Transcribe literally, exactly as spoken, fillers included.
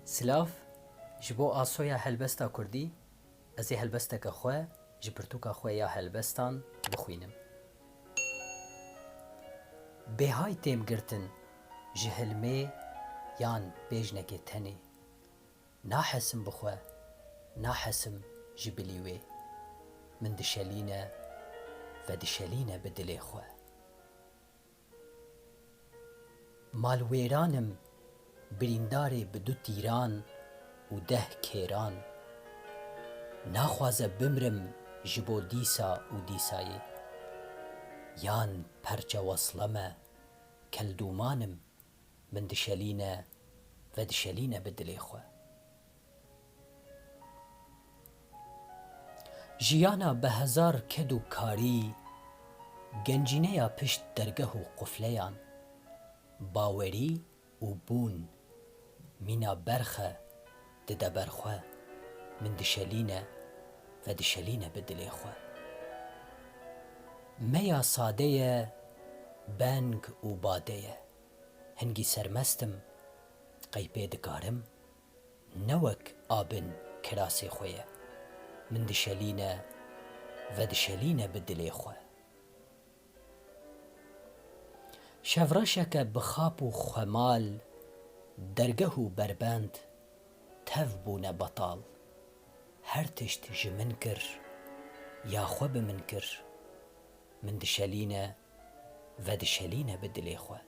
Silav, ji bo asoya helbesta kurdî, ez ê helbesteke xwe ji pirtûka xwe ya helbestan bixwînim. Bêhay têm girtin ji hilmê yan pêjnekê tenê. Nahesim bi xwe, nahesim ji bilî wê. Min dişelîne, vedişelîne bi dilê xwe. Malwêran im, birîndarê bi du tîran û deh kêran. Naxwaze bimrim ji bo dîsa û dîsayê. Yan perçe wesle me, keldûman im, min dişelîne, vedişelîne bi dilê xwe. Jiyana bi hezar ked û karî, gencîneya pişt dergeh û qufleyan, bawerî û bûn, mîna berxe dide ber xwe, min dişelîne, vedişelîne bi dilê xwe. Me ya sade ye, beng û bade ye. Hingî sermest im, qey pê dikarim? Ne wek abin kirasê xwe ye. Min dişelîne, vedişelîne bi dilê xwe. Şevreşeke bi xap û xwemal, dergeh û berbend, tev bûne betal. Her tişt ji min kir, ya xwe bi min kir. Min dişelîne, vedişelîne bi dilê xwe.